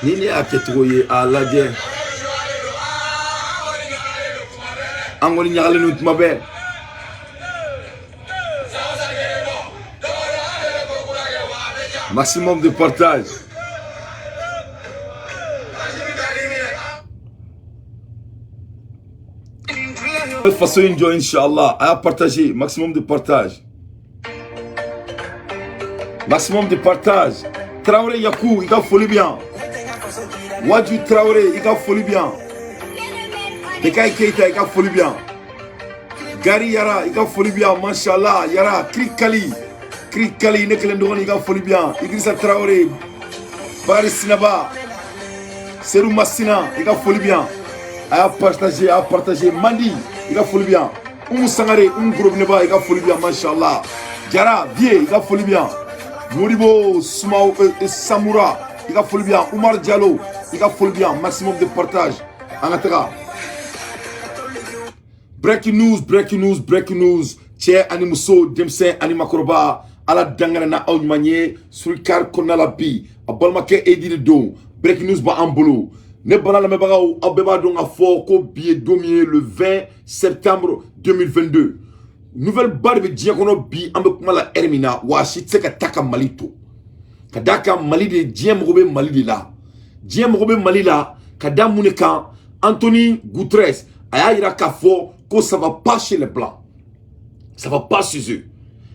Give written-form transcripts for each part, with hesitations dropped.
Ni ne y'a kɛcogo ye, a lajɛ, an kɔni ɲagalen don tuma bɛɛ. Maximum de partage. Faso in jɔ, inshallah. A y'a partager, maximum de partage, maximum de partage. Traoré Yakou, i ka foli bɛ yan. Waju Traoré, i ka foli bɛ yan. Bekayi Keita, i ka foli bɛ yan. Gari Yara, i ka foli bɛ yan, mashallah. Yara Kirikali, Kirikali, ne kelen dɔgɔnin, i ka foli bɛ yan. Idrissa Traoré, Bari Sinaba, Seru Masina, i ka foli bɛ yan. A y'a partager, a y'a partager. Mandi, i ka foli bɛ yan. Umu Sangare, Umu Gorobineba, i ka foli bɛ yan, mashallah. Jara Vie, i ka foli bɛ yan. Modibo Sumaw Samura, i ka foli bɛ yan. Umar Diallo, i ka foli bɛ yan. Maximum de partage. An ka taga. Breaking news, breaking news, breaking news. Cɛ ani muso, denmisɛn ani makɔrɔba, Ala dangana na aw ɲuman ye surikari kɔnɔna la bi. A balimakɛ Edi de don. Breaking news b'an bolo. Ne bana lamɛnbagaw, aw bɛɛ b'a dɔn k'a fɔ ko bi ye don min ye, le 20 septembre 2022. Nouvelle ba de bɛ diɲɛ kɔnɔ bi, an bɛ kuma la heure min na, wa a si tɛ se ka taa ka Mali to. Ka d'a kan Mali de, diɲɛ mago bɛ Mali de la. Diɲɛ mago bɛ Mali la ka da mun de kan? Anthony Guterres a y'a yira k'a fɔ ko ça va pas chez les Blancs. Ça va pas chez eux.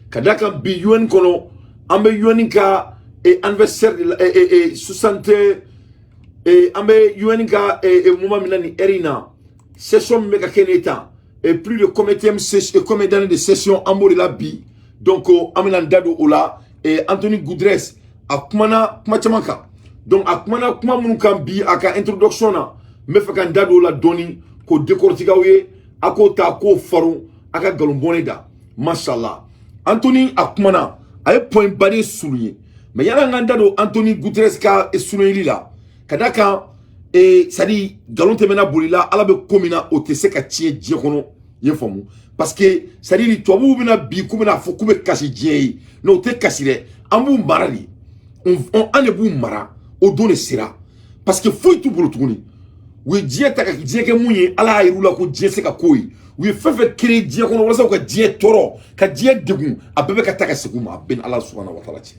Ka d'a kan bi UN kɔnɔ, an bɛ UN ka anniversaire de la 60, an bɛ UN ka moment min na nin heure in na, session min bɛ ka kɛ nin ye tan, et plus de combien combien d'années de session, an b'o de la bi. Donc an bɛna n da don o la. Et Anthony Guterres a kumana kuma caman kan. Donc a kumana kuma minnu kan bi a ka introduction na, n bɛ fɛ ka n da don o la dɔɔni k'o décortiquer aw ye, a k'o ta k'o faron a ka nkalon bɔnne da. Mashallah, Anthony a kumana, a ye point ba de souligner. Mais yanni an k'an da don Anthony Guterres ka souligneli la, ka da kan, c'est à dire nkalon tɛmɛna boli la, Ala bɛ ko min na, o tɛ se ka tiɲɛ diɲɛ kɔnɔ. I ye faamu? Parce que c'est à dire tubabuw bɛna bi k'u bɛna fɔ k'u bɛ kasi diɲɛ ye, non, o tɛ kasi dɛ, an b'u mara de, an de b'u mara. O don de sera, parce que foyi t'u bolo tuguni. U ye diɲɛ ta ka diɲɛ kɛ mun ye, Ala y'a yir'u la ko diɲɛ se ka k'o ye. U ye fɛn fɛn créer diɲɛ kɔnɔ walasa u ka diɲɛ tɔɔrɔ, ka diɲɛ degun, a bɛɛ bɛ ka taa ka segin u ma. A bɛɛ ni Ala subahana wa taala cɛ.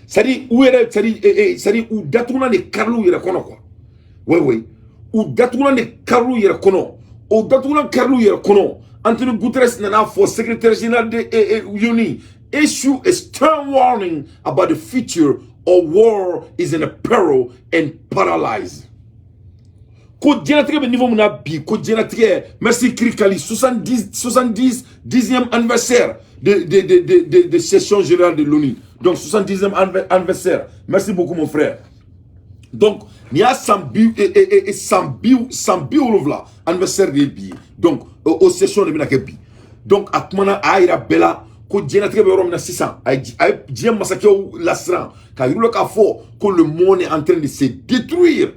C'est à dire u yɛrɛ, c'est à dire u datugulan de karila u yɛrɛ kɔnɔ, quoi. Oui, oui, u datugulan de karila u yɛrɛ kɔnɔ. O datugulan karila u yɛrɛ kɔnɔ. Anthony Guterres nana fɔ, secrétaire général de l'ONU issue a stern warning about the future of war is in a peril and paralyzed. Ko diɲɛlatigɛ bɛ niveau min na bi, ko diɲɛlatigɛ. Merci Kirikali. 70 70 10e anniversaire de session générale de l'ONU, donc 70e anniversaire. Merci beaucoup, mon frère. Donc nin y'a san 70 anniversaire de ye bi ye. Donc o session de bɛna kɛ bi. Donc a kumana, a y'a yira bɛɛ la ko diɲɛlatigɛ bɛ yɔrɔ min na sisan, a ye diɲɛ masakɛw lasiran k'a yir'u la k'a fɔ ko le monde est en train de se détruire,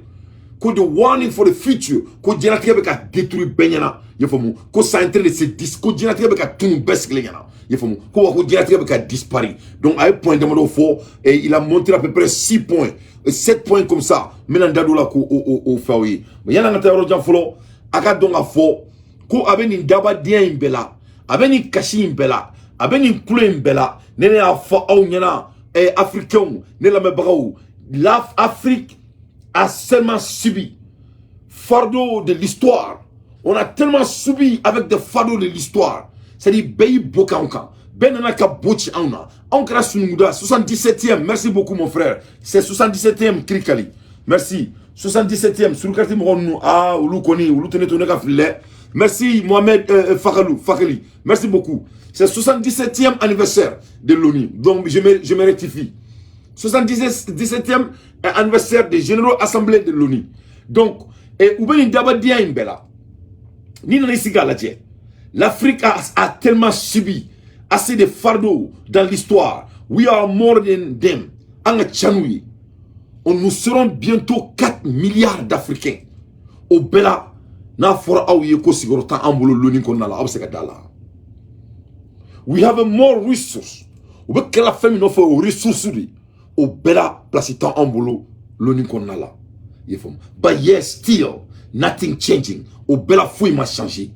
ko the warning for the future, ko diɲɛlatigɛ bɛ ka détruire bɛɛ ɲɛna. I y'a faamu? Ko ça en train de se dis, ko diɲɛlatigɛ bɛ ka tunu bɛɛ sigilen ɲɛna. I y'a faamu? Ko wa ko diɲɛlatigɛ bɛ ka disparaître. Donc a ye point damadɔ fɔ et il a montré à peu près 6 points, 7 points comme ça. N bɛna n da don o la k'o o fɛ aw ye. Mais yanni an ka taa yɔrɔ jan fɔlɔ, a ka dɔn k'a fɔ ko a bɛ nin dabadenya in bɛɛ la, a bɛ nin kasi in bɛɛ la, a bɛ nin kulo in bɛɛ la, ne y'a fɔ aw ɲɛna, Africains, ne lamɛnbagaw, l'Afrique a seulement subi fardeau de l'histoire. On a tellement subi avec des fardeaux de l'histoire. C'est-à-dire, bɛɛ y'i bo k'anw kan. Bɛɛ nana ka bo ci anw na. Anw kɛra sunukuda 77e. Merci beaucoup, mon frère. C'est 77e, Kirikali. Merci. 77e. Surukati mɔgɔ ninnu, ah, olu kɔni, olu tɛ ne to ne ka fili dɛ. Merci Mohamed Fakalou, Fakali. Merci beaucoup. C'est 77e anniversaire de l'ONU. Donc, je me rectifie. 77e anniversaire de Généraux Assemblée de l'ONU. Donc, et u bɛ nin dabadenya in bɛɛ la, n'i nana i sigi k'a lajɛ, l'Afrique a tellement subi assez de fardeaux dans l'histoire. We are more than them. An ka ca n'u ye. Nous serons bientôt 4 milliards d'Africains. O bɛɛ la, n'a fɔra aw ye ko sigiyɔrɔ t'an bolo l'ONU kɔnɔna la, aw bɛ se ka da la. We have more resources. U bɛ kɛlɛ fɛn min nɔfɛ, o ressources de. O bɛɛ la, place t'anw bolo. l'ONU kɔnɔna la, i ye faamu. But yes, still nothing changing. O bɛɛ la, foyi ma changer.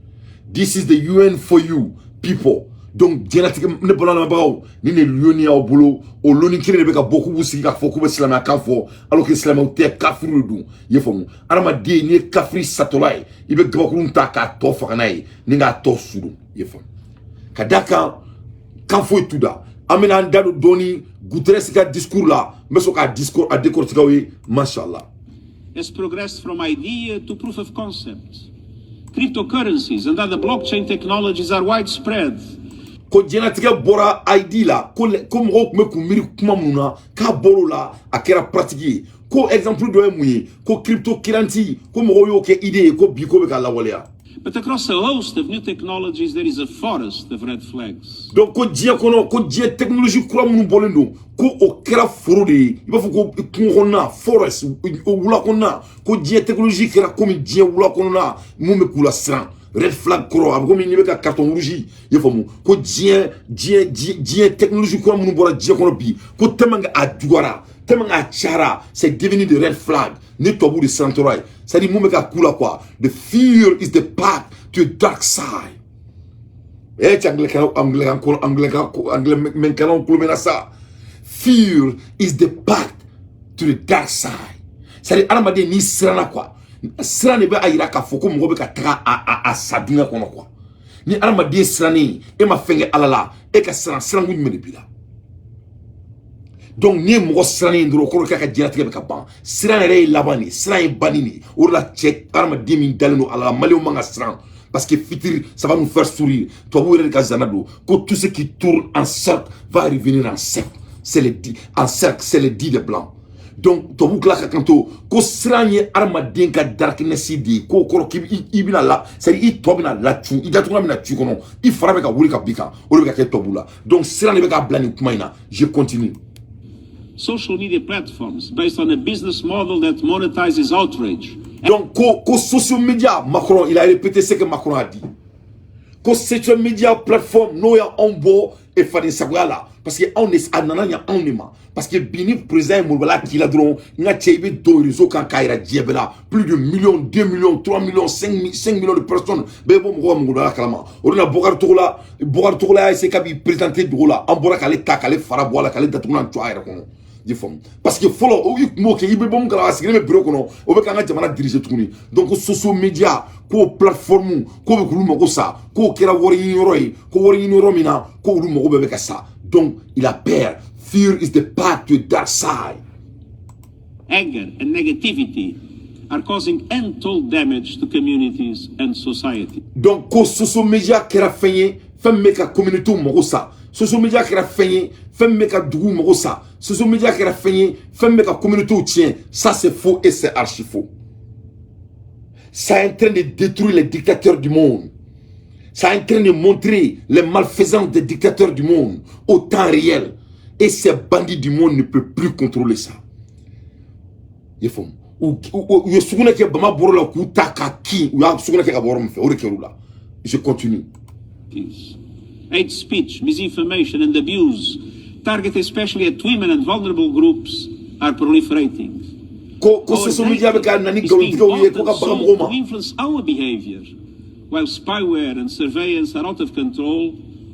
This is the UN for you people. Donc diɲɛlatigɛ, ne balimalabagaw, ni ne l'ONU y'aw bolo, o l'ONU kelen de bɛ ka bɔ k'u b'u sigi k'a fɔ k'u bɛ silamɛya kan fɔ, alors que silamɛw tɛ, kafiriw de don, i ye faamu. Hadamaden, n'i ye kafiri satɔla ye, i bɛ gabakurun ta k'a tɔ faga n'a ye ni k'a tɔ sudon, i ye faamu. Ka d'a kan, kan foyi t'u da. An bɛna an da don dɔɔni Guterres ka discours la. N bɛ sɔn k'a discours a décortiquer aw ye, mashallah. Has progressed from idea to proof of concept. Cryptocurrencies and other blockchain technologies are widespread. Ko diɲɛlatigɛ bɔra idée la, ko mɔgɔw tun bɛ k'u miiri kuma minnu na, k'a bɔr'o la, a kɛra pratique ye. Ko exemple dɔ ye mun ye? Ko cryptocurrency, ko mɔgɔw y'o kɛ idée ye, ko bi ko bɛ ka lawaleya. But across a host of new technologies, there is a forest of red flags. Donc ko diɲɛ kɔnɔ, ko diɲɛ technologie kura minnu bɔlen don, ko o kɛra foro de ye, i b'a fɔ ko kungo kɔnɔna, forest, o wula kɔnɔna. Ko diɲɛ technologie kɛra komi diɲɛ wula kɔnɔna mun bɛ k'u la siran. Red flag kɔrɔ, a bɛ komi n'i bɛ ka carton rouge, i ye faamu. Ko diɲɛ technologie kura minnu bɔra diɲɛ kɔnɔ bi, ko tellement que a juguyara, tellement que a cayara, c'est devenu de red flag. Ni tubabu de sirantɔra ye, c'est à dire mun bɛ ka k'u la quoi. The fear is the path to the dark side. Eh, cɛ, anglais anglais anglais anglais mɛnkɛlaw kulo bɛ na sa. Fear is the path to the dark side, c'est à dire hadamaden n'i siranna quoi, siran de bɛ a yira k'a fɔ ko mɔgɔ bɛ ka taga a sa dingɛ kɔnɔ quoi. Ni hadamaden sirannen, e ma fɛn kɛ Ala la, e ka siran, siranko jumɛn de b'i la? Donc n'i ye mɔgɔ sirannen ye dɔrɔn, o kɔrɔ k'a ka diɲɛlatigɛ bɛ ka ban. Siran yɛrɛ ye laban de ye, siran ye banni de ye. O de la, cɛ, hadamaden min dalen don Ala la, maliyɛnw man ka siran, parce que futur, ça va nous faire sourire. Tubabu yɛrɛ de ka zana don ko tout ce qui tourne en cercle va revenir en cercle. C'est le dit en cercle, c'est le dit des blancs. Donc tubabu tila ka kanto ko siran ye hadamaden ka darkness de ye, k'o kɔrɔ k'i i bɛna la, c'est à dire i tɔ bɛna lacun, i datugulan bɛna cu kɔnɔ, i fara bɛ ka wuli ka bin kan. O de bɛ ka kɛ tubabu la. Donc siran de bɛ ka bila nin kuma in na. Je continue. Social media platforms based on a business model that monetizes outrage. Donc ko social media, Macron, il a répété ce que Macron a dit, ko social media plateforme n'o y'anw bɔ e faden sagoya la, parce que anw de a nana ɲa anw de ma. Parce que bi, ni président ye molobala k'i la dɔrɔn, n ka cɛ, i bɛ don réseau kan k'a yira diɲɛ bɛɛ la. Plus de millions, 2 millions, 3 millions, 5 millions de personnes bɛɛ bɛ bɔ mɔgɔw ka molobala kalama. O de la Bokari Togola, Bokari Togola y'a essayé k'a b'i présenter dogo la, an bɔra k'ale ta, k'ale fara bɔ a la, k'ale datugulan jɔ a yɛrɛ kɔnɔ, i faamu. Parce que fɔlɔ, o i kun b'o kɛ, i bɛ bɔ mun kalama, a sigilen bɛ bureau kɔnɔ, o bɛ k'an ka jamana diriger tuguni. Donc social media k'o plateforme k'o bɛ k'olu mago sa, k'o kɛra wari ɲini yɔrɔ ye, ko wari ɲini yɔrɔ min na, ko olu mago bɛɛ bɛ ka sa. Donc il a peur. Fear is the path to the dark side. Anger and negativity are causing untold damage to communities and society. Donc ko social media kɛra fɛn ye, fɛn min bɛ ka communauté mago sa. Social media kɛra fɛn ye, fɛn min bɛ ka duguw mago sa. Social media kɛra fɛn ye, fɛn min bɛ ka communauté tiɲɛ. Ça, c'est faux et c'est archi faux. Ça est en train de détruire les dictateurs du monde. Ça est en train de montrer les malfaisances des dictateurs du monde au temps réel, et ces bandits du monde ne peuvent plus contrôler ça, i ye faamu. U ye sugunɛ kɛ bama bɔrɔ la k'u ta k'a kin, u y'a sugunɛ kɛ ka bɔ yɔrɔ min fɛ, o de kɛr'u la. Je continue. Hate speech, misinformation, and abuse, targeted especially at women and vulnerable groups, are proliferating. Ko social media bɛ ka na ni nkalontigɛw ye ko ka baga mɔgɔw ma. To influence our behavior, while spyware and surveillance are out of control,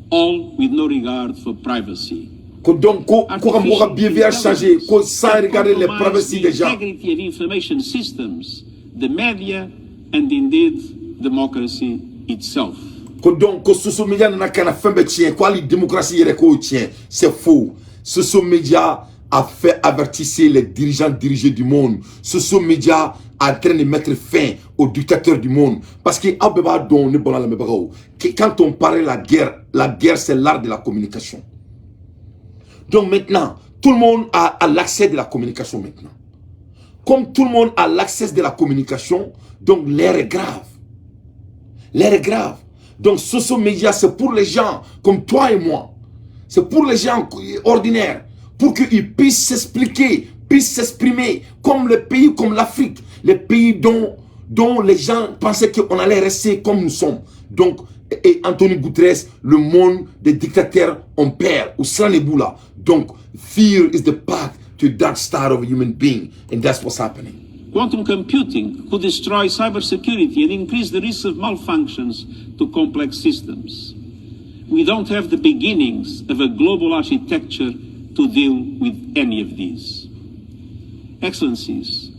all with no regard for privacy. Ko donc ko ka mɔgɔw ka behavior changer, ko sans regarder les privacy des gens. Integrity of information systems, the media, and indeed democracy itself. Ko donc ko social media nana ka na fɛn bɛɛ tiɲɛ, ko hali démocratie yɛrɛ k'o tiɲɛ. C'est faux. Social media a fait avertisser les dirigeants dirigés du monde. Social media est en train de mettre fin aux dictateurs du monde, parce que aw bɛɛ b'a dɔn, ne bɔra lamɛnbagaw, quand on parlait la guerre, la guerre, c'est l'art de la communication. Donc maintenant, tout le monde a l'accès de la communication. Maintenant, comme tout le monde a l'accès de la communication, donc l'heure est grave, l'heure est grave. Donc social media, c'est pour les gens comme toi et moi. C'est pour les gens ordinaires, pour qu'ils puissent s'expliquer, puissent s'exprimer, comme les pays comme l'Afrique, les pays dont les gens pensaient qu'on allait rester comme nous sommes. Donc, et Anthony Guterres, le monde des dictateurs ont peur, ou là. Donc, fear is the path to the dark side. to the dark side of a human being, and that's what's happening. Quantum computing could destroy cybersecurity and increase the risk of malfunctions to complex systems. We don't have the beginnings of a global architecture to deal with any of these. Excellencies,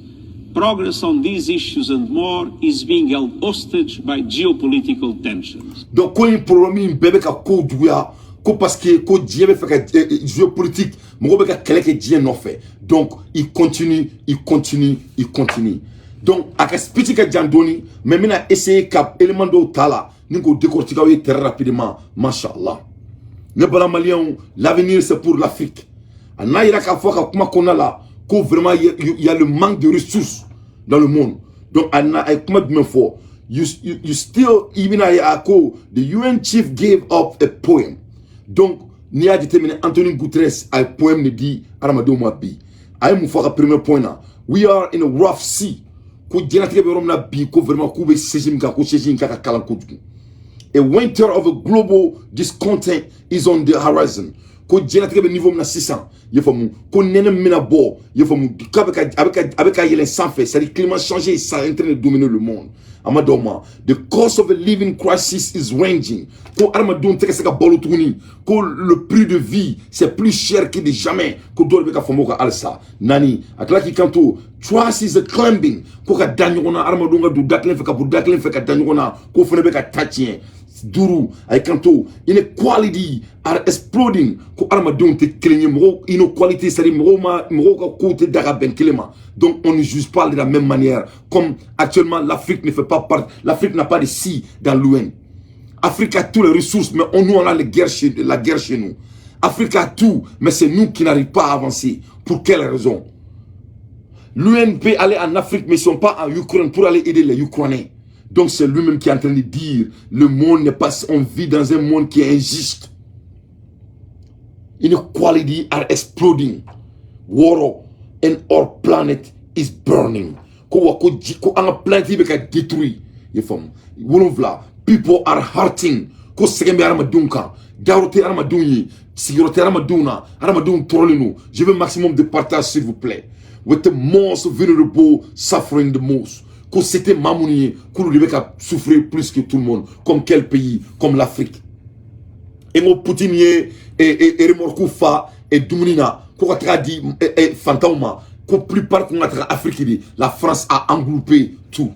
progress on these issues and more is being held hostage by geopolitical tensions. Donc ko in problème in bɛɛ bɛ ka kow juguya ko parce que ko diɲɛ bɛ fɛ ka géopolitique, mɔgɔw bɛ ka kɛlɛ kɛ diɲɛ nɔfɛ. Donc il continue, il continue, il continue. Donc a ka speech ka jan dɔɔni, mais n bɛna essayer ka élément dɔw ta la ni k'o décortiquer aw ye très rapidement. Mashallah, ne bala Maliyɛnw, l'avenir, c'est pour l'Afrique. A n'a yira k'a fɔ ka kuma kɔnɔna la ko vraiment il y a le manque de ressources dans le monde. Donc a na a ye kuma jumɛn fɔ? You still i bɛna ye a ko the UN chief gave up a poem. Donc n'i y'a jateminɛ, Anthony Guterres a ye poème de di adamadenw ma bi. A ye mun fɔ a ka premier point na? We are in a rough sea. Ko diɲɛlatigɛ bɛ yɔrɔ min na bi, ko vraiment k'u bɛ siège min kan, ko siège in ka ka kalan kojugu. A winter of a global discontent is on the horizon. Ko diɲɛlatigɛ bɛ niveau min na sisan, i y'a faamu, ko nɛnɛ min bɛna bɔ, i y'a faamu, k'a bɛ ka a bɛ ka yɛlɛn sanfɛ, c'est à dire climat changé, ça est en train de dominer le monde. A ma dɔw ma, the cost of a living crisis is ranging. Ko adamadenw tɛ ka se ka balo tuguni, ko le prix de vie, c'est plus cher que de jamais, ko dɔw de bɛ ka faamu o kan halisa. Naani, a tila k'i kanto, trust is a climbing. Ko ka da ɲɔgɔn na, adamadenw ka don da kelen fɛ ka bɔ da kelen fɛ ka da ɲɔgɔn na, k'o fana bɛ ka ta tiɲɛ. Duuru, a ye kanto, inequality are exploding. Ko adamadenw tɛ kelen ye, mɔgɔw inequality, c'est à dire mɔgɔw ma mɔgɔw ka kow tɛ da ka bɛn kelen ma. Donc on ne juge pas de la même manière. Comme actuellement, l'Afrique ne fait pas partie, l'Afrique n'a pas de siège dans l'UN. Afrique a toutes les ressources, mais nous, on a la guerre chez nous. Afrique a tout, mais c'est nous qui n'arrivons pas à avancer. Pour quelle raison? L'UN peut aller en Afrique, mais ils ne sont pas en Ukraine pour aller aider les Ukrainiens. Donc c'est lui-même qui est en train de dire, le monde n'est pas, on vit dans un monde qui est injuste. Inequality are exploding. Wɔɔrɔ, and our planet is burning. Ko wa ko ji ko an ka planète bɛ ka détruire. I ye faamu? Wolonfila, people are hurting. Ko sɛgɛn bɛ hadamadenw kan. Dayɔrɔ tɛ hadamadenw ye. Sigiyɔrɔ tɛ hadamadenw na. Hadamadenw tɔɔrɔlen don. Je veux maximum de partage, s'il vous plaît. With the most vulnerable suffering the most. Ko c'était maa minnu ye, k'olu de bɛ ka souffrir plus que tout le monde. Comme quel pays? Comme l'Afrique. E ko Poutine ye remorque fa dumuni na ko ka taga di fantanw ma, ko plupart kun ka taga Afrique de. La France a englouté tout.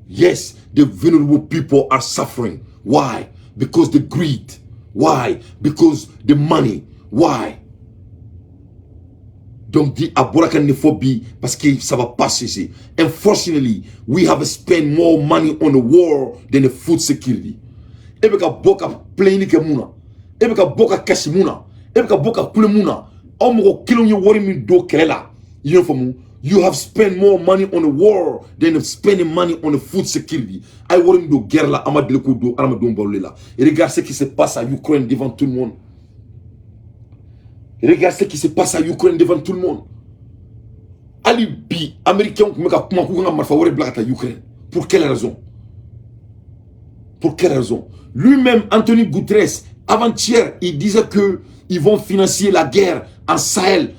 Yes, the vulnerable people are suffering. Why? Because the greed. Why? Because the money. Why? Donc dit a bɔra ka nin fɔ bi parce que ça va pas cesser. Unfortunately, we have spent more money on the war than the food security. E bɛ ka bɔ ka plainte kɛ mun na? E bɛ ka bɔ ka kasi mun na? E bɛ ka bɔ ka kule mun na? Aw mɔgɔ kelenw ye wari min don kɛlɛ la, i y'a faamu, you have spent more money on the war than spending money on the food security. A ye wari min don guerre la, an ma deli k'o don adamadenw baloli la. Et regarde ce qui se passe à Ukraine devant tout le monde. Regarde ce qui se passe à Ukraine devant tout le monde. Hali bi, Américains tun bɛ ka kuma k'u kan ka marifa wɛrɛ bila ka taa Ukraine. Pour quelle raison? Pour quelle raison? Lui-même, Anthony Guterres, avant-hier, il disait que ils vont financer la guerre en Sahel,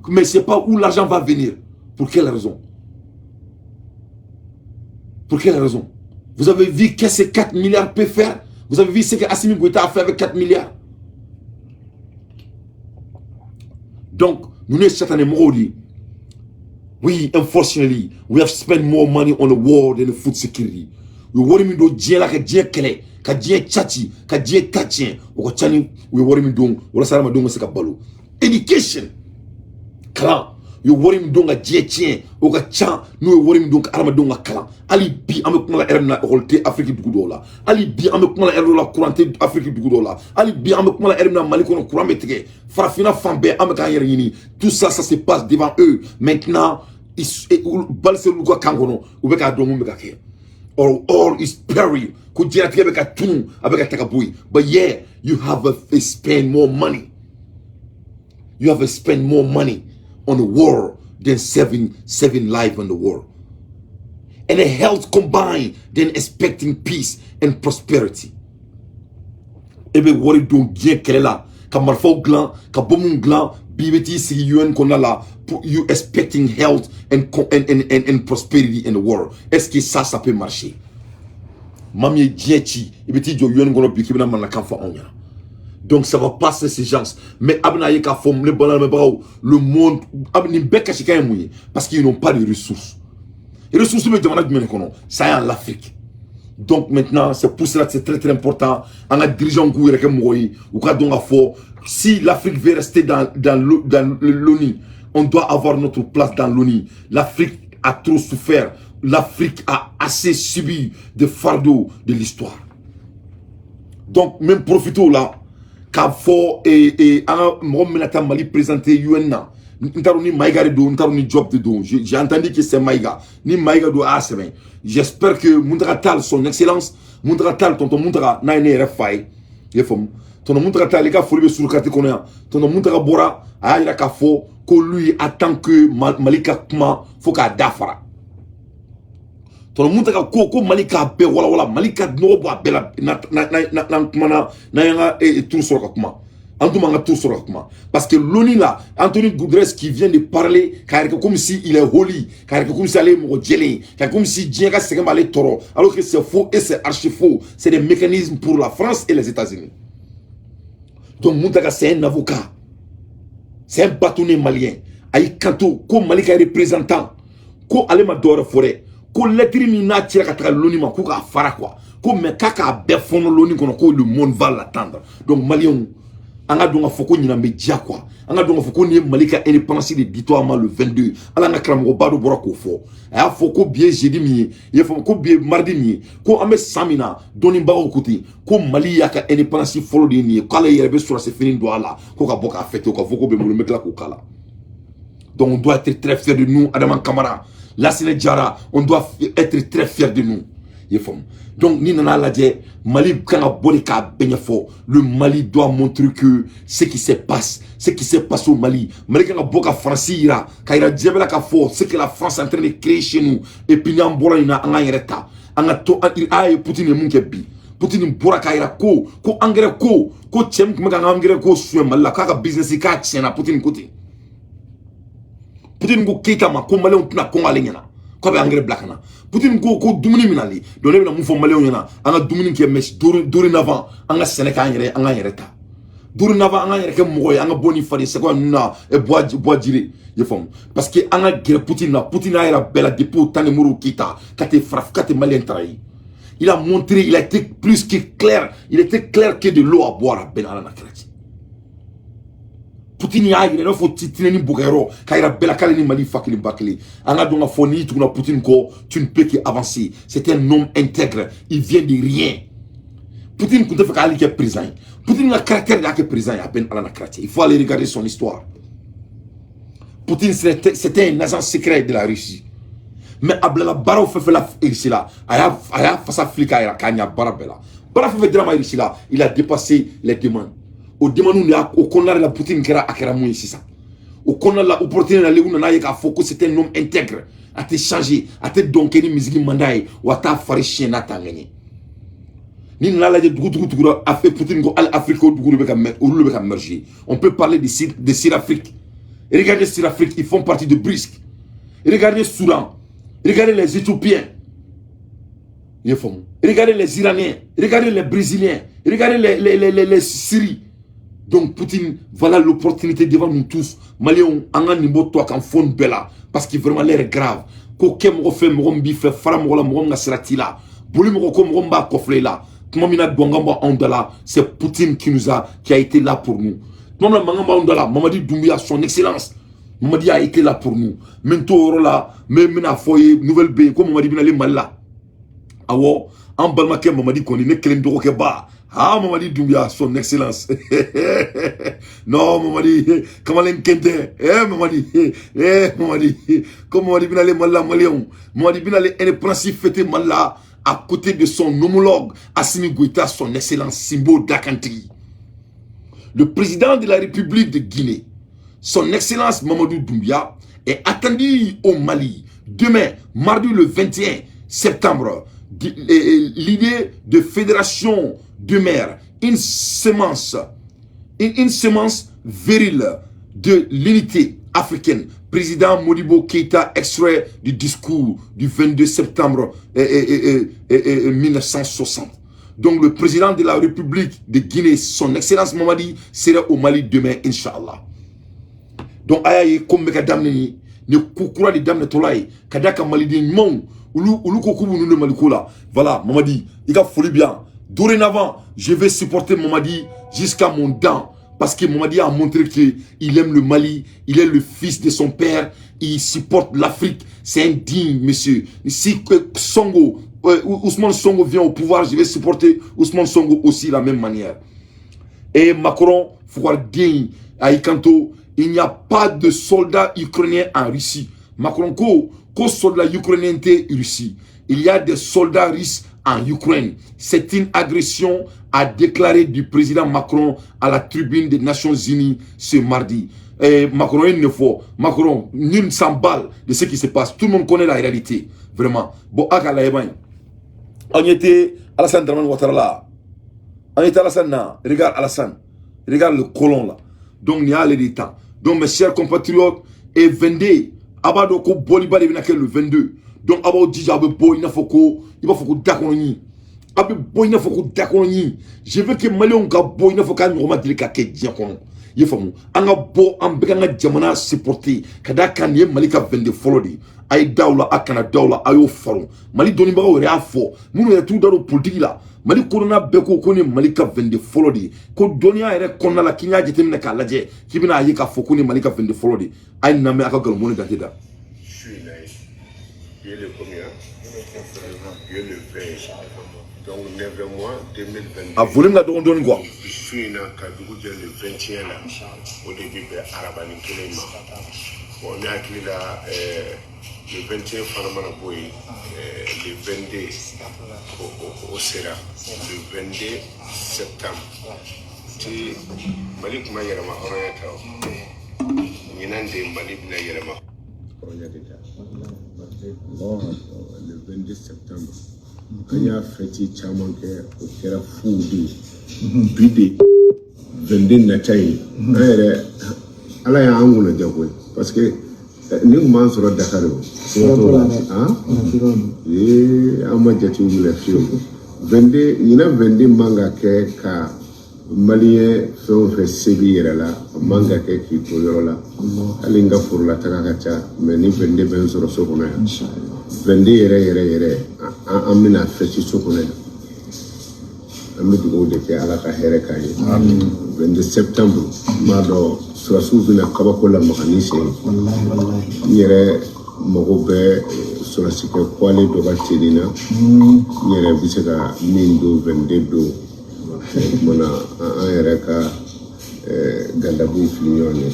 mais c'est pas où l'argent va venir. Pour quelle raison? Pour quelle raison? Vous avez vu qu'est-ce que 4 milliards peut faire? Vous avez vu ce que Assimi Goïta a fait avec 4 milliards? Donc, nous sommes cette année, we, unfortunately, we have spent more money on the war than the food security. U ye wari min don diɲɛ la ka diɲɛ kɛlɛ, ka diɲɛ caci, ka diɲɛ ta tiɲɛ, o ka ca ni u ye wari min don walasa hadamadenw ka se ka balo. Education, kalan, u ye wari min don ka diɲɛ tiɲɛ, o ka ca n'u ye wari min don ka hadamadenw ka kalan. Hali bi an bɛ kuma la ɛrɛ min na, ekɔli tɛ Afiriki dugu dɔw la. Hali bi an bɛ kuma la ɛrɛ dɔw la, kuran tɛ Afiriki dugu dɔw la. Hali bi an bɛ kuma la ɛrɛ min na, Mali kɔnɔ, kuran bɛ tigɛ. Farafinna fan bɛɛ, an bɛ k'an yɛrɛ ɲini. Tout ça, ça se passe devant eux maintenant. Baliseriw ka kan kɔnɔ, u bɛ k'a dɔn mun bɛ ka kɛ. Or all is peril. Ko diɲɛlatigɛ bɛ ka tunu, a bɛ ka taga bɔ yen. But yeah, you have a spend more money, you have a spend more money on the war than saving life on the world and a health combined than expecting peace and prosperity. E bɛ wari don diɲɛ kɛlɛ la ka marifaw dilan, ka bɔmuw dilan. Bi bɛ t'i sigi UN kɔnɔna la, you expecting health and prosperity in the world. Est-ce que ça peut marcher? Maa min ye diɲɛ ci, i bɛ t'i jɔ UN kɔnɔ bi k'i bɛna mananakan fɔ anw ɲɛna. Donc ça va passer, ces gens. Mais a bɛna ye k'a fɔ, ne balimaw, le monde a bɛ nin bɛɛ kasikan ye mun ye? Parce qu'ils n'ont pas de ressources. Ressources bɛ jamana jumɛn de kɔnɔ? Ça y est, en l'Afrique. Donc maintenant, c'est pour cela que c'est très très important an ka dirigeants k'u yɛrɛ kɛ mɔgɔ ye, u ka dɔn k'a fɔ, si l'Afrique veut rester dans l'ONU, on doit avoir notre place dans l'ONU. L'Afrique a trop souffert, l'Afrique a assez subi de fardeau de l'histoire. Donc même profiter la k'a fɔ an ka mɔgɔ min bɛna taa Mali présenter UN na, n t'a dɔn ni Maïga de don, n t'a dɔn ni Diop de don. J'ai entendu que c'est Maïga. Ni Maïga don, a y'a sɛbɛn. J'espère que Mountaga Tall, son excellence Mountaga Tall, tonton Mountaga, n'a ye ne yɛrɛ fa ye, i y'a faamu, tonton Mountaga Tall, i ka foli bɛ surukati kɔnɔ yan. Tonton Mountaga bɔra, a y'a yira k'a fɔ ko lui attend que Mali ka kuma fo k'a da fara. Tonton Mountaga ko Mali k'a bɛɛ walawala, Mali ka nɔgɔ bɔ a bɛɛ la. N'an kumana, n'an y'an ka tour sɔrɔ ka kuma, an tun b'an ka tour sɔrɔ ka kuma, parce que l'ONU là, Anthony Guterres qui vient de parler, k'a yɛrɛ kɛ comme si il est holy, k'a yɛrɛ kɛ comme si ale ye mɔgɔ jɛlen ye, k'a comme si diɲɛ ka sɛgɛn b'ale tɔɔrɔ, alors que c'est faux et c'est archi faux. C'est des mécanismes pour la France et les États-Unis. Donc Mountaga, c'est un avocat, c'est un bâtonnier malien. A y'i kanto ko Mali ka représentant, ko ale ma dɔwɛrɛ fɔ dɛ, ko lettre min n'a cira ka taga l'ONU ma, ko k'a fara quoi, ko mais k'a k'a bɛɛ fɔnɔ l'ONU kɔnɔ, ko le monde va l'attendre. Donc Maliyɛnw, an ka dɔn k'a fɔ ko ɲinan bɛ diya quoi. An ka dɔn k'a fɔ ko nin ye Mali ka indépendance de ditɔ a ma le 22. Ala, an ka karamɔgɔba dɔ bɔra k'o fɔ, a y'a fɔ ko bi ye jeudi min ye, i y'a faamu, ko bi ye mardi min ye, ko an bɛ san min na, dɔnnibagaw ko ten ko Mali y'a ka indépendance fɔlɔ de ye nin ye, k'ale yɛrɛ bɛ sɔrɔsi fini don a la, ko ka bɔ k'a fêter. O ka fɔ ko bɛ n bolo, n bɛ tila k'o k'a la. Donc on doit être très fier de nous. Adama Kamara, Lassine Diarra, on doit être très fier de nous, i ye faamu. Donc ni nana lajɛ, Mali kan ka bɔ de k'a bɛɛ ɲɛfɔ. Le Mali doit montrer que ce qui se passe, ce qui s'est passé au Mali, Mali kan ka bɔ ka Faransi yira, ka yira diɲɛ bɛɛ la k'a fɔ ce que la France est en train de créer chez nous. Et puis n'an bɔra nin na, an k'an yɛrɛ ta, an ka to a ye. Poutine ye mun kɛ bi? Poutine bɔra k'a yira ko engrais ko cɛ min tun bɛ k'an ka engrais ko suɲɛ Mali la, k'a ka business k'a tiɲɛna. Poutine ko ten. Poutine ko Keyita ma ko Maliyɛnw tɛna kɔngɔ ale ɲɛna, k'a bɛ engrais bila ka na. Poutine ko dumuni min nalen. Donc ne bɛna mun fɔ Maliyɛnw ɲɛna? An ka dumuni kɛ, mais dorénavant an ka sɛnɛ k'an yɛrɛ, an k'an yɛrɛ ta. Dorénavant an k'an yɛrɛ kɛ mɔgɔ ye, an ka bɔ ni faden sɛgɛ ninnu na, bois jire, i ye faamu, parce que an ka gɛrɛ Poutine na. Poutine y'a yira bɛɛ la depuis au temps de Modibo Keyita ka tɛ faraf ka tɛ Maliyɛn trahir. Il a montré, il a été plus que clair, il était clair que de l'eau à boire. A bɛɛ Ala na kɛra ten. Poutine y'a yira i n'a fɔ titinɛ ni bɔgɛyɔrɔ, k'a yira bɛɛ la k'ale ni Mali fa kelen ba kelen. An ka dɔn k'a fɔ n'i tuguna Poutine kɔ, tu ne peux qu'avancer. C'est un homme intègre, il vient de rien. Poutine tun tɛ fɛ k'ale kɛ président ye. Poutine ka caractère de y'a kɛ président ye. A bɛɛ ni Ala na kɛra ten. Il faut aller regarder son histoire. Poutine, c'était un agent secret de la Russie, mais a bilala baaraw fɛn fɛn la Russie la, a y'a fasa fili k'a yira k'a ɲa baara bɛɛ la. Baara fɛn fɛn dira ma Russie la, il a dépassé les demandes. O demande de y'a o kɔnɔna de la, Poutine kɛra, a kɛra mun ye sisan? O kɔnɔna la, opportunité nalen, u nana ye k'a fɔ ko c'était un homme intègre, a tɛ changer, a tɛ dɔn kɛ ni musique man d'a ye, wa a t'a fari siɲɛ n'a t'a ŋɛɲɛ. Ni nana lajɛ, dugu dugu tugura a fɛ Poutine ko hali Afrique o dugu de bɛ ka olu de bɛ ka merger. On peut parler de Sud-Afrique. Regardez Sud-Afrique, ils font partie de BRICS. Regardez Soudan, regardez les Éthiopiens, i ye faamu, regardez les Iraniens, regardez les Brésiliens, regardez les Syries. Donc Poutine, voilà l'opportunité devant nous tous. Maliens, an ka nin bɔ to a kan fo nin bɛɛ la, parce que vraiment l'heure est grave. Ko kɛ mɔgɔ fɛ, mɔgɔ min b'i fɛ, fara mɔgɔ la, mɔgɔ min ka sira t'i la, boli mɔgɔ ko mɔgɔ min b'a kɔfilɛ i la. Tuma min na gɔngɔn b'anw da la, c'est Poutine qui a été là pour nous. Tuma min na mankan b'anw da la, Mamadi Doumbouya, son excellence Mamadi, a été là pour nous. N bɛ n to o yɔrɔ la, n bɛ bɛna fɔ ye, nouvelle bɛ yen ko Mamadi bɛna ale Mali la. Awɔ, an balimakɛ Mamadi kɔni, ne kelen dɔgɔkɛ ba, ah, Mamadi Doumbouya, son excellence. Non, Mamadi kamalen kente, eh Mamadi, eh Mamadi, ko Mamadi bɛna ale Mali la. Maliyɛnw, Mamadi bɛna ale indépendance fêter Mali la à côté de son homologue Assimi Goïta, son excellence Simbo Dakantigi. Le président de la République de Guinée, son excellence Mamadou Doumbouya, est attendu au Mali demain, mardi le 21 septembre. L'idée de fédération de mer, une semence virile de l'unité africaine. Président Modibo Keïta, extrait du discours du 22 septembre 1960. Donc le président de la République de Guinée, son Excellence Mamadi, sera au Mali demain, Inch'Allah. Donc a y'a ye ko min bɛ ka daminɛ nin ni ko kura de daminɛtɔla ye ka d'a kan maliden ɲumanw olu ko k'u b'u de Maliko la. Voilà, Mamadi, i ka foli bi yan. Dorénavant, je vais supporter Mamadi jusqu'à mon dent parce que Mamadi a montré qu'il aime le Mali, il est le fils de son père, il supporte l'Afrique, c'est un digne monsieur. Si Songo, Ousmane Sonko vient au pouvoir, je vais supporter Ousmane Sonko aussi de la même manière. Et Macron, fugariden a y'i kanto, il n'y a pas de soldats ukrainiens en Russie. Macron ko soldat ukrainien tɛ Russie. Il y a des soldats russes en Ukraine. C'est une agression, a déclaré du président Macron à la tribune des Nations Unies ce mardi. Et Macron, il ne faut. Macron, nul s'emballe de ce qui se passe. Tout le monde connaît la réalité. Vraiment. Bon, a ka on était Alassane Dramane Ouattara là. On était Alassane là. Regarde Alassane. Regarde le colon là. Donc, il y a les temps. Donc, mes chers compatriotes, et 22, a b'a dɔn ko bɔliba de bɛna kɛ le 22. Donc, a b'aw jija, a bɛ bɔ i n'a fɔ ko i b'a fɔ ko da kɔnɔ ɲin. A bɛ bɔ i n'a fɔ ko da kɔnɔ ɲin. Je veux que Maliyɛnw ka bɔ i n'a fɔ k'a ɲɔgɔn ma deli ka kɛ diɲɛ kɔnɔ. I ye faamu? An ka bɔ, an bɛɛ k'an ka jamana supporter ka d'a kan nin ye Mali ka 22 fɔlɔ de ye. A ye da o la, a kana da o la, a y'o faro. Mali dɔnnibagaw yɛrɛ y'a fɔ, minnu yɛrɛ t'u da don politique la. Mali kɔnɔna bɛɛ ko ko nin ye Mali ka 22 fɔlɔ de ye. Ko dɔnniya yɛrɛ kɔnɔna la, k'i y'a jateminɛ k'a lajɛ, k'i bɛna a ye k'a fɔ ko nin ye Mali ka 22 fɔlɔ de ye. A ye nin lamɛn, a ka nkalon mɔni dante da. Su in na ye i ye le combien? I ye le 20, donc 9 mois 2022. A volume ka dɔgɔn dɔɔni quoi. Su in na ka dugu jɛ le 21 la, o de bi bɛn arabani kelen ma. Bon, ne hakili la, le 21 fana mana bɔ yen, le 22 o sera le 22 septembre ti. Mali tun ma yɛlɛma hɔrɔnya ta, o ɲinan de Mali bɛna yɛlɛma hɔrɔnya de ta. Le 22 septembre, an y'a fɛti caman kɛ, o kɛra fuw de ye. Bi de 22 nata ye, an yɛrɛ Ala y'an kunna diya koyi, parce que nin kun b'an sɔrɔ Dakar o han ee, an ma jatew minɛ fiyewu. 22 ɲinan, 22 man ka kɛ ka maliyɛn fɛn o fɛn se b'i yɛrɛ la, a man ka kɛ k'i to yɔrɔ la. Hali n ka forola taga ka ca, mais ni 22 bɛ n sɔrɔ so kɔnɔ yan, 22 yɛrɛ yɛrɛ yɛrɛ, an bɛna fɛti so kɔnɔ yan. An bɛ dugawu de kɛ, Ala ka hɛrɛ k'an ye. 22 septembre, n b'a dɔn surasiw bɛna kabako lamaga ni sen. N yɛrɛ mago bɛ surasikɛ kwale dɔ ka tenue na, n yɛrɛ bɛ se ka min don 22 don. O kumana an yɛrɛ ka gandabuw fili ɲɔgɔn ye.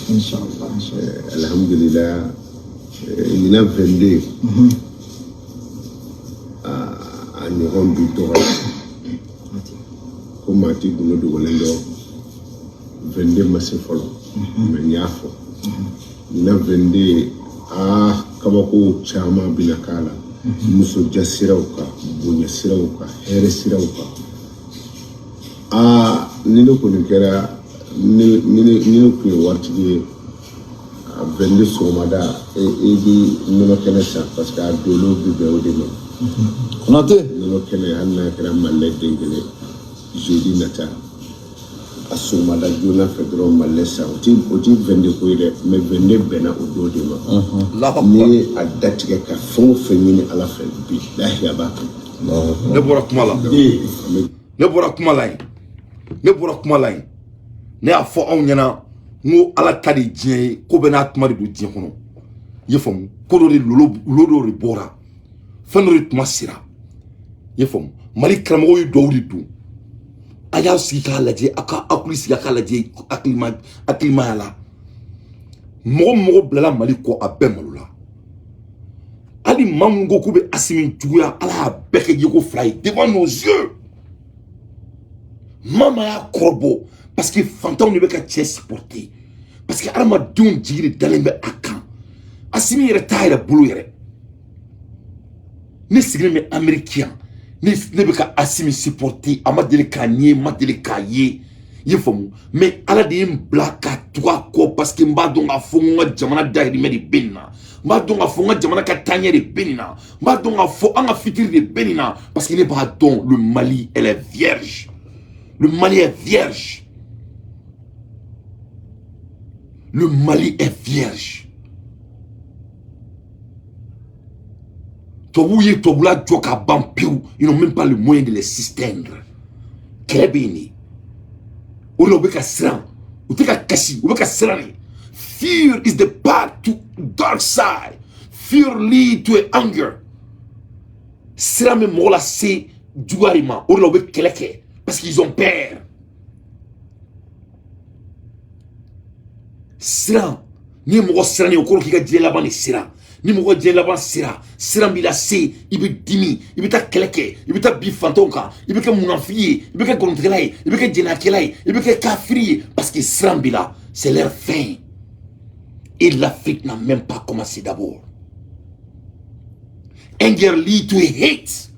Alhamdulillah, ɲinan 22 a ɲɔgɔn bi dɔgɔya ko maa ti gundo dogolen dɔn. 22 ma se fɔlɔ, mais n y'a fɔ ɲinan 22, aa, kabako caman bɛna k'a la, nisɔndiya siraw kan, bonya siraw kan, hɛrɛ siraw kan. Aa, ni ne kɔni kɛra ni ne tun ye waritigi ye, a 22 sɔgɔmada e bi nɔnɔ kɛnɛ san, parce que a dolo bi bɛn o de ma. Konate. Nɔnɔ kɛnɛ, hali n'a kɛra malilɛ den kelen, jeudi nata a sɔgɔmada joona fɛ dɔrɔn, malilɛ san. O ti 22 ko ye dɛ, mais 22 bɛnna o don de ma. Allahu N'i akbar. ye a datigɛ ka fɛn o fɛn ɲini Ala fɛ, bilahi, a b'a kɛ. Ne bɔra kuma la. An bɛ Ne bɔra kuma la yen, ne bɔra kuma la yen. Ne y'a fɔ aw ɲɛna n ko Ala ta de ye diɲɛ ye, ko bɛɛ n'a kuma de don diɲɛ kɔnɔ. I ye faamu? Ko dɔ de lolo lo dɔ de bɔra, fɛn dɔ de tuma sera. I ye faamu? Mali karamɔgɔw ye duwawu de don. A y'a sigi k'a lajɛ, a ka hakili sigi a k'a lajɛ hakilima hakilimaya la. Mɔgɔ mɔgɔ bilala Mali kɔ, a bɛɛ malola. Hali maa minnu ko k'u bɛ Asimi juguya, Ala y'a bɛɛ kɛ yeko fila ye devant nos yeux. Maa y'a kɔrɔbɔ parce que fantanw de bɛ ka cɛ supporter, parce que adamadenw jigi de dalen bɛ a kan. Asimi yɛrɛ t'a yɛrɛ bolo yɛrɛ. Ne sigilen bɛ Amérique yan, ne bɛ ka Asimi supporter, a ma deli k'a ɲɛ, ma deli k'a ye. I ye faamu? Mais Ala de ye n bila ka tugu. tugu a kɔ parce que n b'a dɔn k'a fɔ n ka jamana dahirimɛ de bɛ nin na, n b'a dɔn k'a fɔ n ka jamana ka taaɲɛ de bɛ nin na, n b'a dɔn k'a fɔ an ka fitiri de bɛ nin na, parce que ne b'a dɔn, le Mali, elle est vierge. Le Mali est vierge. Le Mali est vierge. Tubabuw ye tubabula jɔ ka ban pewu, ils n'ont même pas le moyen de les suspendre. Kɛlɛ bɛ yen de. O de la u bɛ ka siran, u tɛ ka kasi, u bɛ ka siran de. Fear is the path to dark side. Fear lead to anger. Siran bɛ mɔgɔ lase juguya de ma. O de la u bɛ kɛlɛ kɛ parce qu'ils ont peur. Siran, n'i ye mɔgɔ siran ye, o kɔrɔ k'i ka diɲɛ laban de siran. Ni mɔgɔ diɲɛ laban sera, siran b'i lase, i bɛ dimi, i bɛ taa kɛlɛ kɛ, i bɛ taa bin fantanw kan, i bɛ kɛ munafiki ye, i bɛ kɛ nkalontigɛla ye, i bɛ kɛ jɛnɛyakɛla ye, i bɛ kɛ kafiri ye, parce que siran b'i la. C'est leur fin. Et l'Afrique n'a même pas commencé d'abord. Anger lead to hate.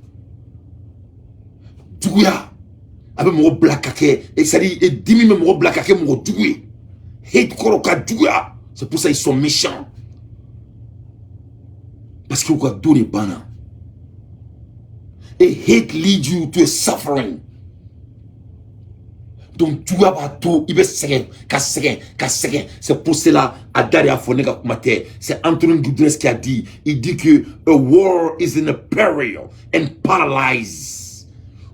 Juguya a bɛ mɔgɔ bila ka kɛ, c'est-à-dire dimi bɛ mɔgɔ bila ka kɛ mɔgɔ jugu ye. Hate kɔrɔ ka juguya. C'est pour ça ils sont méchants. Parce que u ka don de banna. Et hate leads you to a suffering. Donc juguya b'a to i bɛ sɛgɛn ka sɛgɛn ka sɛgɛn. C'est pour cela a da de y'a fɔ, ne ka kuma tɛ. C'est Antonio Guterres qui a dit. Il dit que a war is in a peril and paralyzed.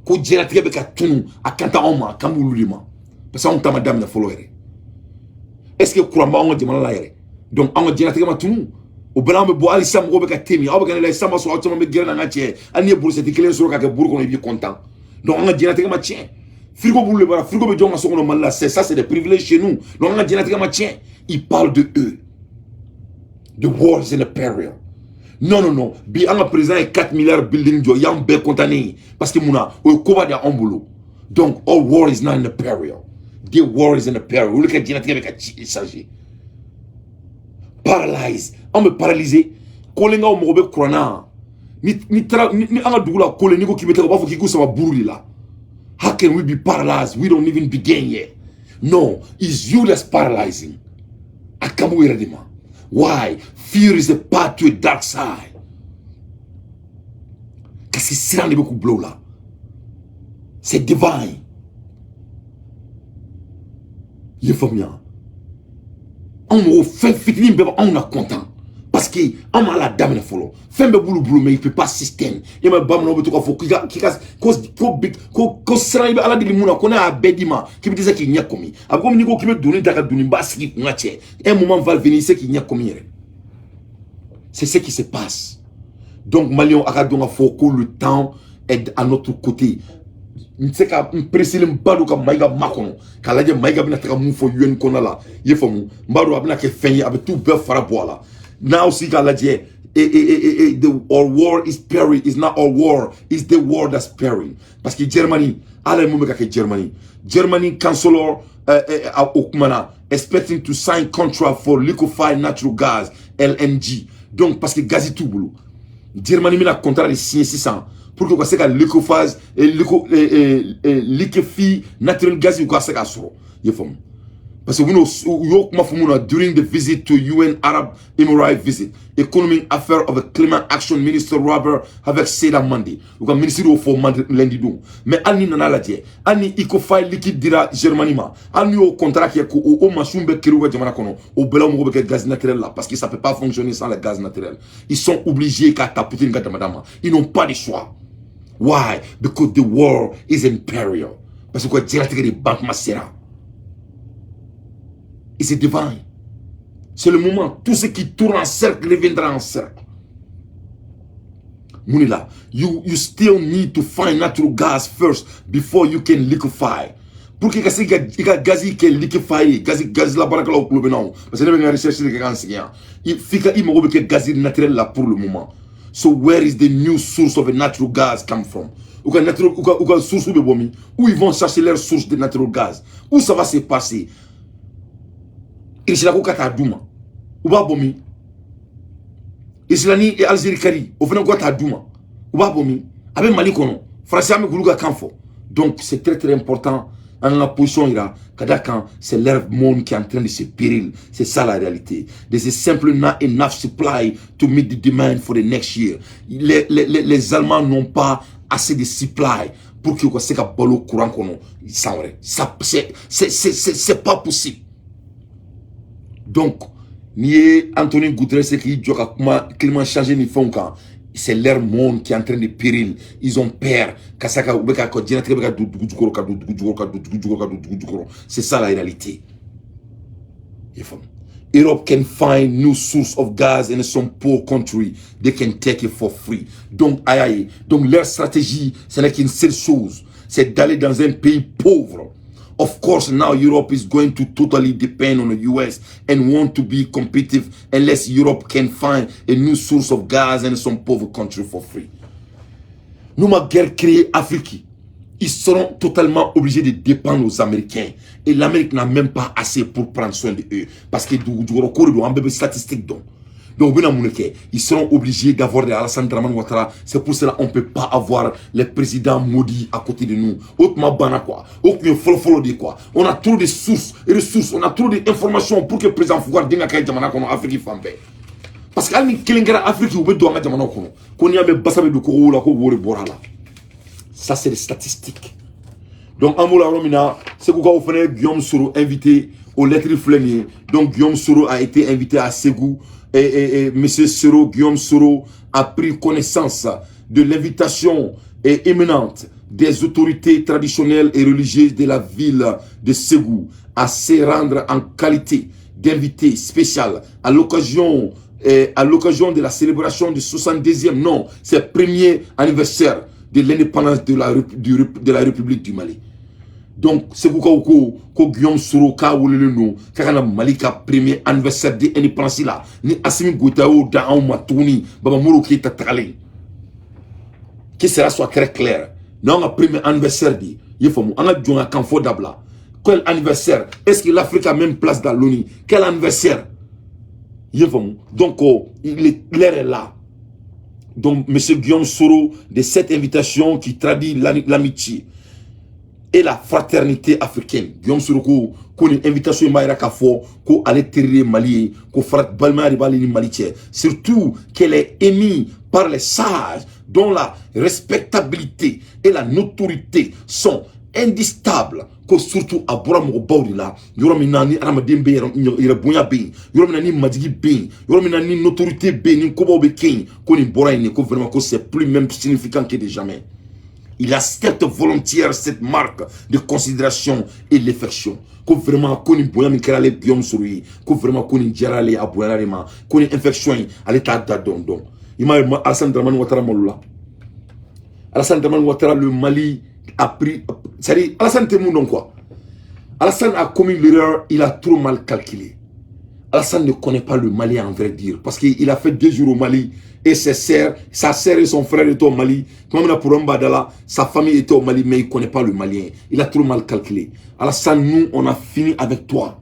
Ko diɲɛlatigɛ bɛ ka tunu, a kan tɛ anw ma, a kan b'olu de ma. Parce que anw ta ma daminɛ fɔlɔ yɛrɛ. Est-ce que courant b'anw ka jamana la yɛrɛ? Donc anw ka diɲɛlatigɛ ma tunu. O bɛɛ la, an bɛ bɔ hali sisan, mɔgɔw bɛ ka te min, aw bɛ ka ne lajɛ sisan, b'a sɔrɔ aw caman bɛ gɛrɛ n'an ka cɛ, hali n'i ye brochette kelen sɔrɔ ka kɛ buru kɔnɔ, i b'i content. Donc an ka diɲɛlatigɛ ma tiɲɛ. Frigo b'olu de bara, frigo bɛ jɔn ka so kɔnɔ Mali la? C'est ça, c'est des privilèges chez nous. Donc an ka diɲɛlatigɛ ma tiɲɛ. Il parle de eux. The war is in a peril. Non, non, non. Bi an ka président ye 4 milliards building jɔ, y'an bɛɛ content ye. Parce que mun na, o ye koba de y'anw bolo. Donc all war is not in a peril. The war is in a peril. Olu ka diɲɛlatigɛ bɛ ka changer. Paralyze. Anw bɛ paralyser. Kolenkaw mago bɛ kuran na. Ni taara ni an ka dugu la Kolen, n'i ko k'i bɛ taa, u b'a fɔ k'i k'u sama buru de la. How can we be paralyzed? We don't even begin yet. No, it's you that's paralyzing. A kan b'u yɛrɛ de ma. Why? Fear is a path to a dark side. Parce que siran de bɛ k'u bila o la. C'est divine. I ye faamuya? Anw mɔgɔw, fɛn fitinin bɛɛ bɛ anw na content. Parce que anw m'a la daminɛ fɔlɔ. Fɛn bɛɛ b'olu bolo, mais il peut pas système. E ma, bamananw bɛ to k'a fɔ k'i ka ko siran, i bɛ Ala deli mun na, ko ne y'a bɛɛ d'i ma, k'i bɛ dɛsɛ k'i ɲɛ kɔmi. A bɛ komi n'i ko k'i bɛ doni ta ka doniba sigi kun ka cɛ. Un moment va venir, i se k'i ɲɛ kɔmi yɛrɛ. C'est ce qui se passe. Donc Maliens, a ka dɔn k'a fɔ ko le temps est à notre côté. N tɛ se ka n pressélen ba don ka Mayiga makɔnɔ k'a lajɛ Mayiga bɛna taga mun fɔ UN kɔnɔna la. I ye faamu? N b'a dɔn a bɛna kɛ fɛn ye, a bɛ t'u bɛɛ fara bɔ a la. N'aw sigi k'a lajɛ, the our war is peril is not our war, is the war that's peril. Parce que Germany, ala ye mun bɛ ka kɛ Germany, Germany chancellor o kumana, expecting to sign contract for liquefied natural gas, LNG. Donc parce que gazi t'u bolo, Germany bɛna contrat de signer sisan pour que u ka se ka liquefy natural gas, u ka se k'a sɔrɔ. I ye faamu? Parce que u y'o kuma fɔ mun na during the visit to UN Arab Emirates visit, Economic Affairs of the Climate Action Minister Robert Habeck said on Monday. U ka ministre y'o fɔ lundi don. Mais hali ni nana lajɛ, hali ni liquefied liquide dira Germany ma, hali ni y'o contrat kɛ ko o machine bɛ créer u ka jamana kɔnɔ, o bɛɛ la u mago bɛ kɛ gaz naturel la, parce que ça peut pas fonctionner sans le gaz naturel. Ils sont obligés k'a ta Poutine ka damada ma. Ils n'ont pas de choix. Why? Because the war is in peril. Parce que diɲɛlatigɛ de ban kuma sera. Et c'est divine. C'est le moment. Tout ce qui tourne en cercle reviendra en cercle. Munila, you still need to find natural gas first before you can liquefy. Pour que ka se i ka gazi kɛ liquefy, gazi gazi la baarakɛlaw tulo bɛ na o. Parce que ne bɛ n ka recherche de kɛ k'an sigi yan. F'i ka i mago bɛ kɛ gazi naturel la pour le moment. So where is the new source of a natural gas come from? U ka natural, u ka source bɛ bɔ min? Où ils vont chercher leur source de natural gas? Où ça va se passer? Irisila ko ka taa d'u ma. U b'a bɔ min? Irisila ni Algérie kari, o fana ko ka taa d'u ma. U b'a bɔ min? A bɛ Mali kɔnɔ. Faransi, an bɛ k'olu ka kan fɔ. Donc c'est très très important. An ka position yira ka da kan, c'est leur monde qui est en train de se péril. C'est ça la réalité. There's a simply not enough supply to meet the demand for the next year. Les Allemands n'ont pas assez de supply pour que u ka se ka balo courant kɔnɔ san wɛrɛ. Ça, c'est pas possible. Donc n'i ye Anthony Guterres k'i jɔ ka kuma climat changer ni fɛnw kan, c'est leur monde qui est en train de péril. Ils ont peur ka sa ka u bɛ ka diɲɛlatigɛ bɛ ka don dugu jukɔrɔ, ka don dugu jukɔrɔ, ka don dugu jukɔrɔ, ka don dugu jukɔrɔ. C'est ça la réalité. I faamu? Europe can find new source of gas in some poor country. They can take it for free. Donc, aïe aïe. Donc, leur stratégie, ce n'est qu'une seule chose. C'est d'aller dans un pays pauvre. Of course, now Europe is going to totally depend on the US and want to be competitive unless Europe can find a new source of gas in some poor country for free. N'u ma guerre créée Afrique, ils seront totalement obligés de dépendre aux Américains. Et l'Amérique n'a même pas assez pour prendre soin de eux. Parce que dugujukɔrɔ ko de don, an bɛɛ bɛ statistique dɔn. Donc, u bɛna mun de kɛ? Ils seront obligés d'avoir des Alassane Dramane Ouattara. C'est pour cela qu'on ne peut pas avoir les présidents maudits à côté de nous. O tuma banna quoi. O tun ye fɔlɔ-fɔlɔ de ye quoi. On a trop de sources et ressources, on a trop d'informations pour que président Fouad den ka kɛ jamana kɔnɔ Afrique fan bɛɛ. Parce que hali ni kelen kɛra Afrique, u bɛ don an ka jamanaw kɔnɔ. Ko n'i y'a mɛn basa bɛ don kogow la, ko wo de bɔra a la. Ça, c'est des statistiques. Donc, an b'o la yɔrɔ min na, Segukaw fana ye Guillaume Soro invité o lettre filɛ nin ye. Donc, Guillaume Soro a été invité à Ségou. Et Monsieur Soro, Guillaume Soro, a pris connaissance de l'invitation et imminente des autorités traditionnelles et religieuses de la ville de Ségou à se rendre en qualité d'invité spécial à l'occasion de la célébration du 62e, non, c'est premier anniversaire de l'indépendance de la République du Mali. Donc, Segukaw ko ko Guillaume Soro k'a welelen don k'a ka na Mali ka premier anniversaire de indépendance la. Ni Assimi Goïta y'o da anw ma tuguni, Baba Modibo Keïta tagalen. Que cela soit très clair. N'anw ka premier anniversaire de i ye faamu, an ka jɔn ka kan fɔ dabila. Quel anniversaire? Est-ce que l'Afrique a même place dans l'ONU? Quel anniversaire? I ye faamu? Donc, oh, l'heure est là. Donc, monsieur Guillaume Soro, de cette invitation qui traduit l'amitié et la fraternité africaine. Guillaume Soro ko ko nin invitation in b'a yira k'a fɔ ko ale teri de ye Mali ye, ko balimaya de b'ale ni Mali cɛ. Surtout qu'elle est émise par les sages dont la respectabilité et la notoriété sont indiscutables. Ko surtout a bɔra mɔgɔbaw de la, yɔrɔ min na ni adamaden bɛ yɛrɛ bonya bɛ yen, yɔrɔ min na ni majigi bɛ yen, yɔrɔ min na ni notoriété bɛ yen, ni kobaw bɛ kɛ yen, ko nin bɔra yen de, ko vraiment ko c'est plus même significant que de jamais. Il accepte volontiers cette marque de considération et l'affection. Ko vraiment ko nin bonya min kɛra ale Guillaume Soro ye, ko vraiment ko nin diyara ale, a bonyana ale ma, ko nin infection in, ale t'a da dɔn dɔn. I m'a ye Alassane Dramane Ouattara malo la. Alassane Dramane Ouattara, le Mali a pris, c'est-à-dire Alassane tɛ mun dɔn quoi. Alassane a commis l'erreur, il a trop mal calculé. Alassane ne connaît pas le Mali en vrai dire, parce qu'il a fait 2 jours au Mali et ses sœurs, sa sœur et son frère étaient au Mali. Comme on a pour Badala, sa famille était au Mali, mais il ne connaît pas le Malien. Il a trop mal calculé. Alassane, nous, on a fini avec toi.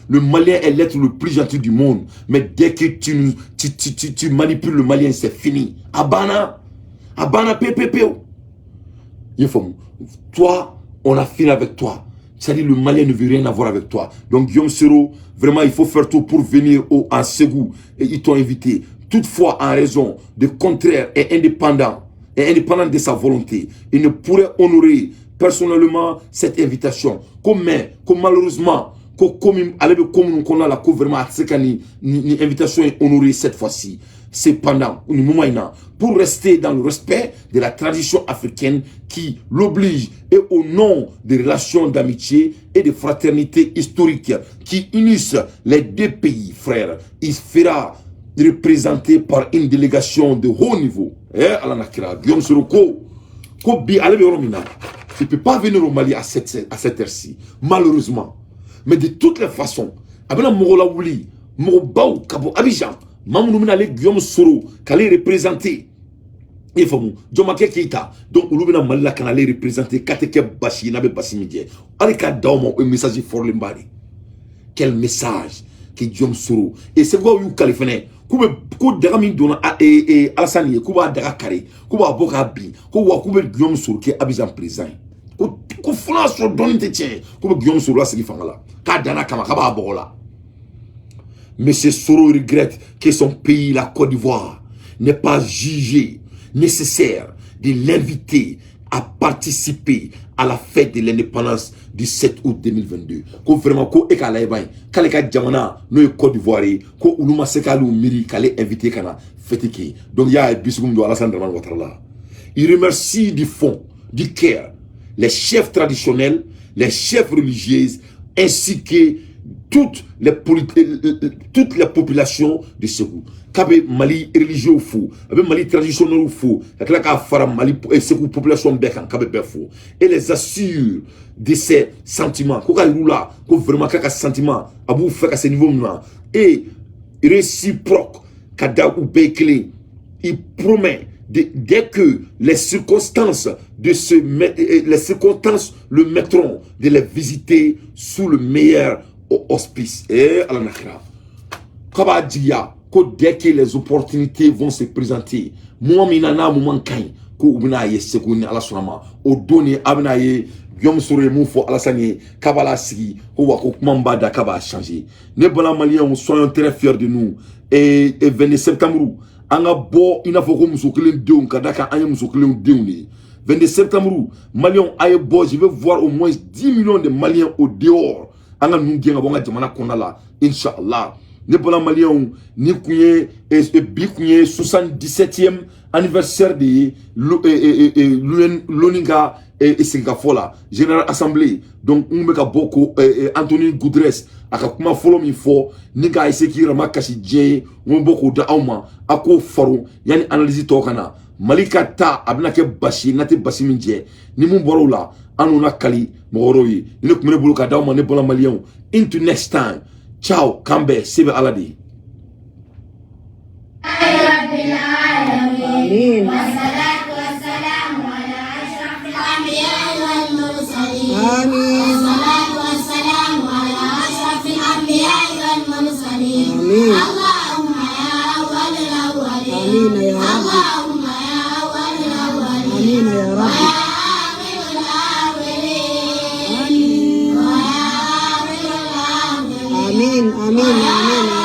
Le Malien est l'être le plus gentil du monde. Mais dès que tu manipules le Malien, c'est fini. A banna, a banna, PPP. Toi, on a fini avec toi. C'est-à-dire le Malien ne veut rien avoir avec toi. Donc Guillaume Soro, vraiment, il faut faire tout pour venir en Ségou. Et ils t'ont invité. Toutefois, en raison de contraires et indépendant de sa volonté, il ne pourrait honorer personnellement cette invitation. Comme, mais, comme malheureusement, comme ale bɛ ko minnu kɔnɔna la, ko vraiment a tɛ se ka ni invitation est honorée cette fois-ci. Cependant, ni moment in na, pour rester dans le respect de la tradition africaine qui l'oblige et au nom des relations d'amitié et de fraternité historique qui unissent les deux pays frères, il fera représenté par une délégation de haut niveau. Eh, Ala n'a kira, Guillaume Soro ko, ko bi ale bɛ yɔrɔ min na, il peut pas venir au Mali à cette heure-ci, malheureusement. Mais de toutes les façons, a bɛna mɔgɔ lawuli, mɔgɔbaw ka bɔ Abidjan, maa minnu bɛna ale Guillaume Soro k'ale représenter. I ye faamu? Jɔnmakɛ Keyita, donc olu bɛna Mali la ka n'ale représenter k'a tɛ kɛ basi ye n'a bɛ basi min jɛ. Hali k'a da o ma, o ye message fɔrɔlenba de. Quel message que Guillaume Soro. Et Segukaw y'u kali fɛnɛ k'u bɛ ko daga min donna Alassane ye, k'u b'a daga kari, k'u b'a bɔ k'a bin, ko wa k'u bɛ Guillaume Soro kɛ Abidjan président ye. Ko fo n'a sɔrɔ dɔɔni tɛ tiɲɛ ko bɛ Guillaume Soro lasigi fanga la, k'a danna kama, k'a b'a bɔgɔ la. Monsieur Soro regrette que son pays, la Côte d'Ivoire, n'ait pas jugé nécessaire de l'inviter à participer à la fête de l'indépendance du 7 août 2022. Ko vraiment ko e k'a lajɛ ban ye, k'ale ka jamana n'o ye Côte d'Ivoire ye, ko olu ma se k'ale miiri k'ale invité ka na fête kɛ. Donc i y'a ye bisugu min don Alassane Dramane Ouattara la. Il remercie du fond du cœur les chefs traditionnels, les chefs religieuses ainsi que toutes les populations de Ségou. K'a bɛ Mali religieux fo, a bɛ Mali traditionnels fo, ka tila k'a fara Mali Ségou population bɛɛ kan, k'a bɛ bɛɛ fo, et les assure de ses sentiments, ko ka yir'u la ko vraiment k'a ka sentiment a b'u fɛ ka se niveau min na et réciproque ka da u bɛɛ ye kelen. Il promet dès que les circonstances le mettront de les visiter sous le meilleur auspice. Et ala na kira k'a b'a jigiya ko dès que les opportunités vont se présenter, moment min na n'a moment ka ɲi, ko u bɛna ye Segu ni Ala sɔnna ma, o don ni a bɛna ye Guillaume Soro ye mun fɔ Alassane ye, k'a b'a la sigi ko wa ko kuma min b'a da k'a b'a changer. Ne bala Maliyɛnw, soyons très fiers de nous. Et 22 septembre, an ka bɔ i n'a fɔ ko muso kelen denw, ka da kan an ye muso kelen denw de ye. 22 septembre, Maliyɛnw, a ye bɔ. Je veux voir au moins 10 millions de Maliens au dehors. An ka ninnu gɛn ka bɔ an ka jamana kɔnɔna la, inshallah. Ne bɔra Maliyɛnw, ni kun ye bi kun ye 77e anniversaire de ye l'ONU ka sigikafɔ la, Général Assemblée. Donc n bɛ ka bɔ ko Anthony Guterres a ka kuma fɔlɔ min fɔ ni k'a essayer k'i yɛrɛ ma kasi diɲɛ ye, n bɛ bɔ k'o da aw ma, a k'o faro yanni analyse tɔw ka na. Mali ka ta a bɛna kɛ basi ye n'a tɛ basi min jɛ ni mun bɔra o la, an n'u na kali mɔgɔ wɛrɛw ye. Ni ne tun bɛ ne bolo ka d'aw ma, ne bɔra Maliyɛnw, into next time, ciao, k'an bɛn, se bɛ Ala de ye. رب العالمين. آمين. والصلاة والسلام على أشرف الأنبياء والمرسلين. آمين. والصلاة والسلام على أشرف الأنبياء والمرسلين. آمين. اللهم يا أول الأولين. آمين يا رب. اللهم يا أول الأولين. آمين يا رب. ويا آخر الآخرين. آمين. ويا آخر الآخرين. آمين آمين آمين.